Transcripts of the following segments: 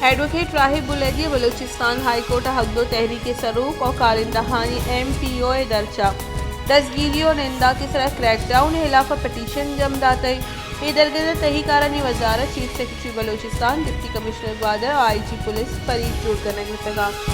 ایڈووکیٹ راہب بلیدی ءَ Balochistan high court ءَ حق دو تحریک ءِ سروک ءُ کارندہانی ایم پی او ءِ درچ ءَ دزگیری ءُ ننداک ءِ سرا کریک ڈاؤن ءِ ہلاف ءَ پٹیشن جم داتگ۔ اے درگت ءَ تہی کارانی وزارت، chief secretary Balochistan, deputy commissioner Gwadar ءُ آئی جی پولیس پریڈ جوڑ کنگ بوتگ اَنت۔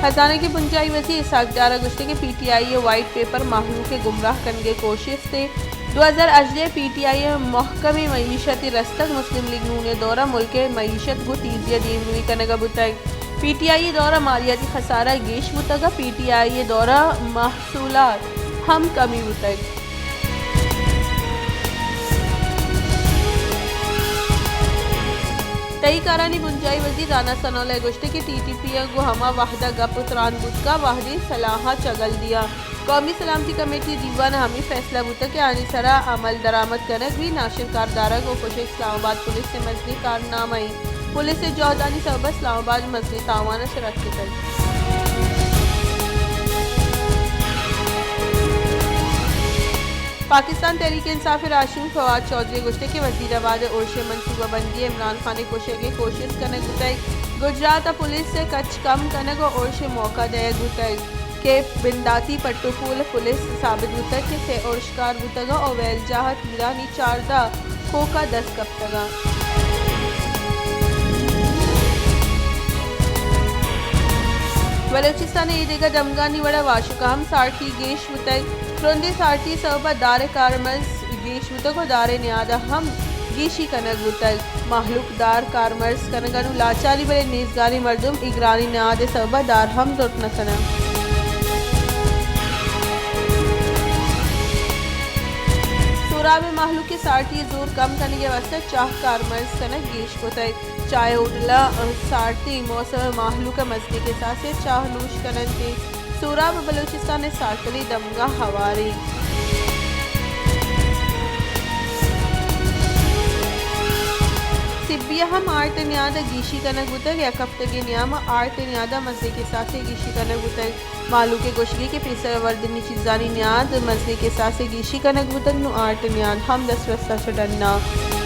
خزانہ ءِ بنجاہی وزیر اسحاق ڈار ءَ گوشتگ کہ پی ٹی آئی ءِ وائٹ پیپر مہلوک ءِ گمراہ کنگ ءِ کوشست اِنت۔ دو ہزار ہژدہ ءَ پی ٹی آئی ءِ محکمیں معیشت ءِ رستگ، مسلم لیگ نون ءِ دور ءَ ملک ءِ معیشت گوں تیزی ءَ دیمروی کنگ ءَ بوتگ۔ پی ٹی آئی ءِ دور ءَ مالیاتی خسارہ گیش بوتگ ءُ پی ٹی آئی ءِ دور ءَ محصولات ہم کمی بوتگ۔ تہی کارانی بنجاہی وزیر رانا ثناء اللہ ءَ گوشتگ کہ ٹی ٹی پی ءَ گوں ہما وہد ءَ گپ ءُ تران بوتگ ءُ وہدی صلاح ءَ چگل دیاں۔ قومی سلامتی کمیٹی ءِ دیوان ءَ ہمے فیصلہ بوتگ کہ آنی سرا عمل درآمد کنگ بیت۔ ناشر کار دارگ ءُ کشگ اسلام آباد پولیس ءِ مزنیں کارنامہ اِنت۔ پولیس ءِ جہدانی سبب ءَ اسلام آباد مزنیں تاوان ءَ چہ رکتگ۔ پاکستان تحریک انصاف ءِ راہشون فواد چوہدری ءَ گوشتگ کہ وزیر آباد ءِ ارش ءِ منصوبہ بندی ءَ عمران خان ءِ کشگ ءِ کوشست کنگ بوتگ۔ گجرات ءَ پولیس ءِ کچ کم کنگ ءُ ارش ءِ موقع دئیگ بوتگ کہ بنداتی پٹ ءُ پول ءَ پولیس ءَ ثابت بوتگ کہ سے ارشکار بوتگ ءُ ویل جاہ ءَ تیرانی چاردہ کوکا دست کپتگ اَنت۔ بلوچستان ءِ اے دگہ دمگانی وڑ ءَ واشک ءَ ہم سارتی گیش بوتگ۔ ترندیں سارتی ءِ سبب ءَ دار ءِ کارمرز گیش بوتگ ءُ دار ءِ نیاد ءَ ہم گیشی کنگ بوتگ۔ مہلوک دار کارمرز کنگ ءَ نوں لاچار اَنت، بلے نیزگاریں مردم اے گرانیں نیاد ءِ سبب ءَ دار ہم زرت نہ کن اَنت۔ سوراب ءَ مہلوک ءِ سارتی ءِ زور کم کنگ ءِ واستہ چاہ کارمرز کنگ گیش کتگ۔ چاہ ءِ ہوٹلاں سارتی موسم ءَ مہلوک ءَ مزنیں کساسے ءَ چاہ نوش کن اَنت۔ سوراب ءَ بلوچستان ءِ سارتلیں دمگاں ہوار اِنت۔ سبی ءَ ہم آرت ءِ نیاد ءَ گیشی کنگ بوتگ۔ یک ہفتگے ءِ نیام ءَ آرت ءِ نیاد ءَ مزنیں کساسے ءَ گیشی کنگ بوتگ۔ مہلوک ءِ گوشگ اِنت کہ پیسر ءُ وردنی چیزانی نیاد ءَ مزنیں کساسے ءَ گیشی کنگ بوتگ، نوں آرت ءِ نیاد ہم دست رستہ چہ ڈن اَنت۔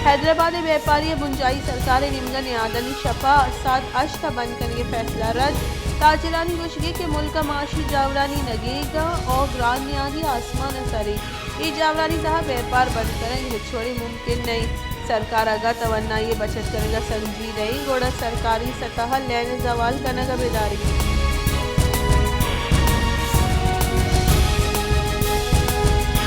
حیدرآباد ءِ بیپاری ءَ بنجاہی سرکار ءِ نیمگ ءَ نیادانی شپ ءَ ساعت ہشت ءَ بند کنگ ءِ فیصلہ رد۔ تاجرانی گوشگ اِنت کہ ملک ءَ معاشی جاورانی نگیگ ءُ گران نیادی آسمان ءِ سر اِنت۔ اے جاورانی تہا بیپار بند کنگ ہچ وڑیں ممکن نہ اِنت۔ سرکار اگاں توانائی ءِ بچت کنگ ءَ سنجیدہ اِنت، گڑا سرکاری سطح ءَ لین ءِ زوال کنگ ءَ بداریت۔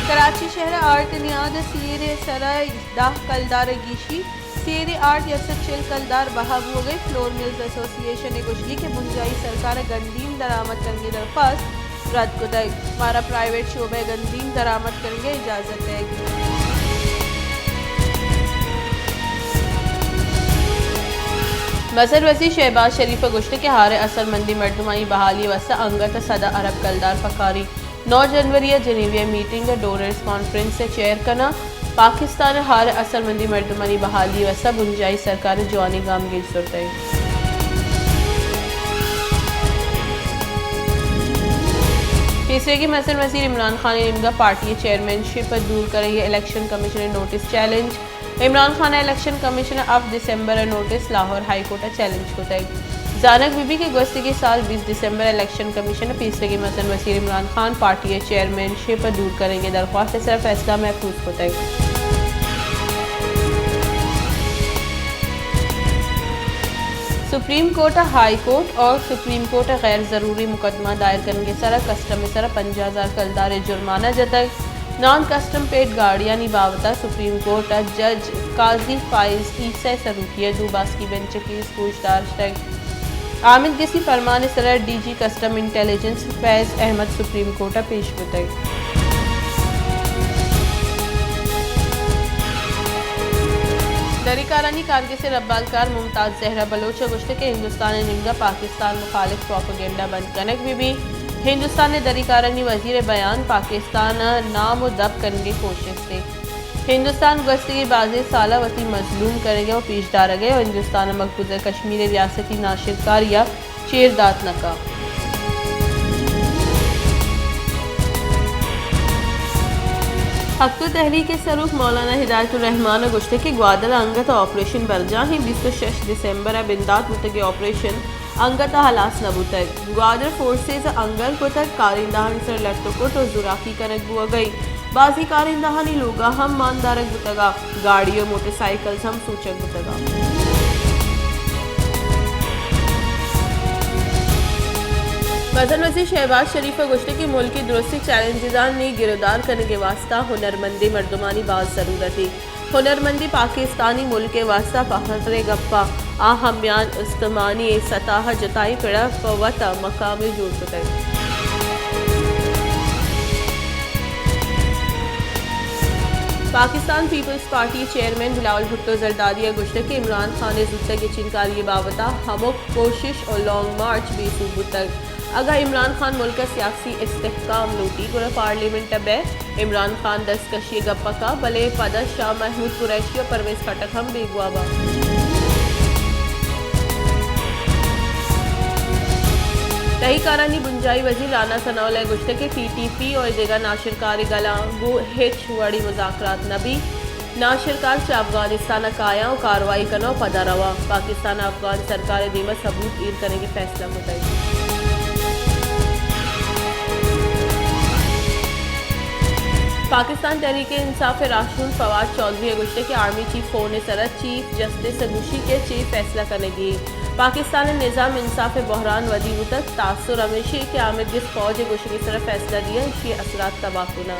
کراچی شہر ءَ آرت ءِ نیاد ءَ سیر ءِ سر ءَ دہ کلدار ءِ گیشی۔ سیر ءِ آرت یک سد چل کلدار بہا بوگ ءَ اِنت۔ فلور ملز ایسوسی ایشن ءِ گوشگ اِنت کہ بنجاہی سرکار ءَ گندیم درآمد کنگ ءِ درخواست رد کتگ۔ مارا پرائیویٹ شعبہ ءَ گندیم درآمد کنگ ءِ اجازت دئیگ بیت۔ مزن وزیر شہباز شریف ءَ گوشتگ کہ ہار ءِ اثرمندیں مردمانی بحالی ءِ واستہ انگت ءَ سد ءَ ارب کلدار پکار اِنت۔ نو جنوری ءَ جنیوا ءَ میٹنگ ءَ ڈونرز کانفرنس ءَ چیئر کناں۔ پاکستان ءَ ہار ءِ اثرمندیں مردمانی بحالی ءِ واستہ بنجاہی سرکار ءَ جوانیں گامگیج زرتگ۔ پیسریگیں مزن وزیر عمران خان ءِ نیمگ ءَ پارٹی ءِ چیئرمین شپ ءَ دور کنگ ءِ الیکشن کمیشن ءِ نوٹس چیلنج۔ عمران خان ءَ الیکشن کمیشن ءَ ہفت دسمبر ءَ نوٹس لاہور ہائی کورٹ ءَ چیلنج کتگ۔ زانگ بہ بیت کہ گوستگیں سال بیست دسمبر ءَ الیکشن کمیشن ءَ پیسریگیں مزن وزیر عمران خان پارٹی ءِ چیئرمین شپ ءَ دور کنگ ءِ درخواست ءِ سرا فیصلہ محفوظ کتگ۔ سپریم کورٹ ءَ ہائی کورٹ اور سپریم کورٹ ءَ غیر ضروری مقدمہ دائر کنگ ءِ سرا کسٹم ءِ سرا پنجاہ ہزار کلدار ءِ جرمانہ جتگ۔ نان کسٹم پیڈ گاڑیانی بابت ءَ سپریم کورٹ ءَ جج قاضی فائز عیسی ءِ سروکی ءَ دو باسکی بنچ ءَ کیس گوش داشتگ۔ آمدگسی فرمان ءِ سرا ڈی جی کسٹم انٹیلیجنس فیض احمد سپریم کورٹ ءَ پیش بوتگ۔ دری کارانی کارگس ءِ ربالکار ممتاز زہرا بلوچ ءَ گوشتگ کہ ہندوستان ءِ نیمگ ءَ پاکستان مخالف پروپیگنڈا بند کنگ بہ بیت۔ ہندوستان ءِ دری کارانی وزیر ءِ بیان پاکستان ءِ نام ءُ دپ کنگ ءِ کوشست اِنت۔ ہندوستان گوستگیں بازیں سال ءَ وتی مظلوم کنگ ءَ ءُ پیش دارگ ءَ ءُ ہندوستان ءَ مقبوضہ کشمیر ءِ ریاستی ناشرکاری ءَ چیر دات نہ کنت۔ حق تو تحریک ءِ سروک مولانا ہدایت الرحمان ءَ گوشتگ کہ گوادر ءَ انگت ءَ آپریشن برجاہ ایں، بیست ءُ شش دسمبر ءَ بندات بوتگیں آپریشن انگت ءَ ہلاس نہ بوتگ۔ گوادر فورسز ءَ انگر کتگ، کارندہانی سر ءَ لٹ ءُ کٹ ءُ زوراکی کنگ بوگ ءَ ایں۔ بازیں کارندہانی لوگ ءَ ہم مان دارگ بوتگ ءُ گاڑی ءُ موٹر سائیکلز ہم سوچگ بوتگ۔ مزن وزیر شہباز شریف ءَ گوشتگ کہ ملک ءِ درستیں چیلنجزانی گرودار کنگ ءِ واستہ ہنرمندیں مردمانی باز ضرورت ایں۔ ہنرمندی پاکستانی ملک ءِ واستہ فخر ءِ گپ ءَ آ ہمیان استمانی ءِ سطح ءَ جتائیں پڑ ءَ پہ وت ءَ مقامے جوڑ کتگ۔ Pakistan Peoples Party chairman Bilawal Bhutto Zardari ءَ گوشتگ کہ عمران خان ءِ زوتگ گچین کاری ءِ بابت ءَ ہمک کوشش ءُ لانگ مارچ بے سوب بوتگ۔ اگاں عمران خان ملک ءَ سیاسی استحکام لوٹی، گڑا پارلیمنٹ ءَ بئے۔ عمران خان دستکشی ءِ گپ ءَ کاں، بلے پد ءَ شاہ محمود قریشی ءُ پرویز خٹک ہم بیگواہ باں۔ تہی کارانی بنجاہی وزیر رانا ثناء اللہ ءَ گوشتگ کہ ٹی ٹی پی ءُ دگہ ناشرکاری گلاں گوں ہچ وڑیں مذاکرات نہ بیت۔ ناشرکار چہ افغانستان ءَ کایاں ءُ کاروائی کناں ءُ پدا رواں۔ پاکستان ءَ افغان سرکار ءِ دیم ءَ ثبوت ایر کنگ ءِ فیصلہ کتگ۔ پاکستان تحریک انصاف ءِ راہشون فواد چوہدری ءَ گوشتگ کہ آرمی چیف فون ءِ سر ءَ چیف جسٹس ءَ گوشی کہ چے فیصلہ کنگی۔ پاکستان ءِ نظام انصاف ءِ بحران ودی بوتگ، تاثر ہمیش ایں کہ آمید گس فوج ءِ گوشگ ءِ سر ءَ فیصلہ دیاں، ایشی ءِ اثرات تباہ کناں۔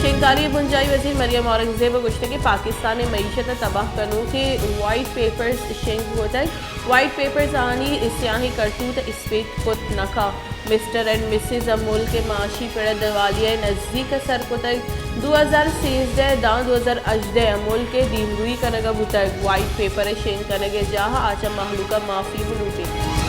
شنگکاری ءِ بنجاہی وزیر مریم اورنگزیب ءَ گوشتگ کہ پاکستان ءِ معیشت ءَ تباہ کنوکیں وائٹ پیپرز شنگ کتگ، وائٹ پیپرز آہانی سیاہیں کرتوت ءَ اسپیت کت نہ کنت۔ مسٹر اینڈ مسز ءَ ملک ءِ معاشی پڑ ءَ دیوالیہ ءِ نزیک ءَ سر کتگ۔ دو ہزار سیزدہ داں دو ہزار ہژدہ ءَ ملک ءِ دیمروئی کنگ ءَ بوتگ۔ وائٹ پیپر ءِ شنگ کنگ ءِ جاہ ءَ آ چہ مہلوک ءَ معافی بلوٹیت۔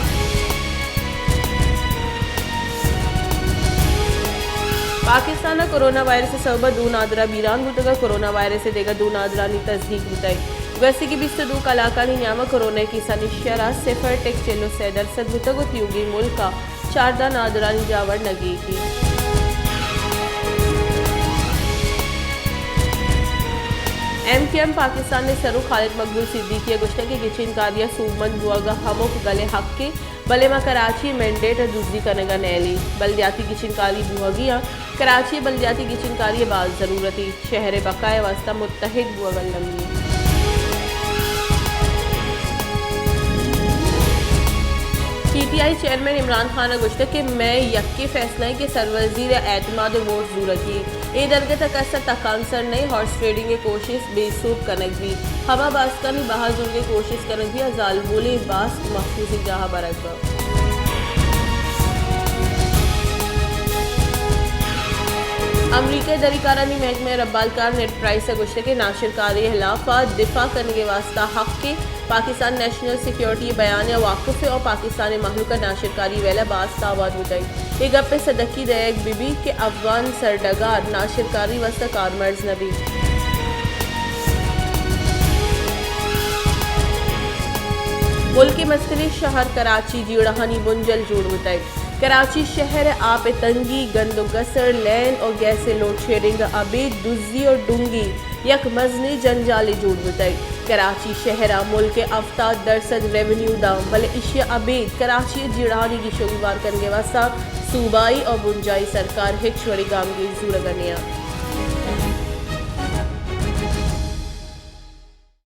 پاکستان ءَ کرونا وائرس ءِ سبب ءَ دو نادراہ بیران بوتگ ءُ کرونا وائرس ءِ دگہ دو نادراہانی تصدیق بوتگ۔ گوستگیں بیست ءُ دو کلاکانی نیام ءَ کرونا ءِ کیسانی شرح صفر ٹک چل ءُ سے درسد بوتگ ءُ تیوگیں ملک ءَ چاردہ نادراہانی جاور نگیگی۔ ایم کیو ایم پاکستان ءِ سروک خالد مقبول صدیقی ءَ گوشتگ کہ گچین کاری ءَ سوبمند بوگ ءَ ہمک گل ءِ حق ایں، بلے ما کراچی ءِ مینڈیٹ ءَ دزی کنگ ءَ نیلیں۔ بلدیاتی گچین کاری بوہگی آں۔ کراچی ءَ بلدیاتی گچین کاری ءِ باز ضرورت ایں۔ شہر ءِ بقا ءِ واستہ متحد بوگ المی ایں۔ P T I chairman Imran Khan ءَ گوشتگ کہ مئے یکیں فیصلہ ایں کہ سروزیر ءِ اعتماد ءُ ووٹ زورگی ایں۔ اے درگت ءَ کس ءَ تکانسر نئیں، ہارس ٹریڈنگ ءِ کوشست بے سوب کنگ بیت۔ ہما باسکانی بہا زورگ ءِ کوشست کنگ بیت ءُ زالبولیں باسک مخصوصیں جاہ ءَ برگ بنت۔ امریکہ ءِ دری کارانی محکمہ ءِ ربالکار نیڈ پرائس ءَ گوشتگ کہ ناشرکاری ءِ ہلاف ءَ دفاع کنگ ءِ واستہ حق ایں۔ پاکستان نیشنل سیکورٹی ءِ بیان ءَ واقف ایں ءُ پاکستان ءِ مہلوک ءَ ناشرکاری ءِ ویل ءَ باز تاوان بوتگ۔ اے گپ ءِ سدکی دئیگ بہ بیت کہ افغان سرڈگار ناشرکاری ءِ واستہ کارمرز نہ بیت۔ ملک ءِ مستریں شہر کراچی جیڑہانی بنجل جوڑ بوتگ۔ کراچی شہر ءِ آپ ءِ تنگی، گند ءُ گسر، لین ءُ گیس ءِ لوڈ شیڈنگ ءَ ابید دزی ءُ ڈنگی یک مزنیں جنجالے جوڑ بوتگ۔ کراچی شہر ءَ ملک ءِ ہفتاد درسد ریونیو داں، بلے ایشی ءَ ابید کراچی ءِ جیڑہانی گیش ءُ گیوار کنگ ءِ واستہ صوبائی ءُ بنجاہی سرکار ہچ وڑیں گامگیج زورگ ءَ نیاں۔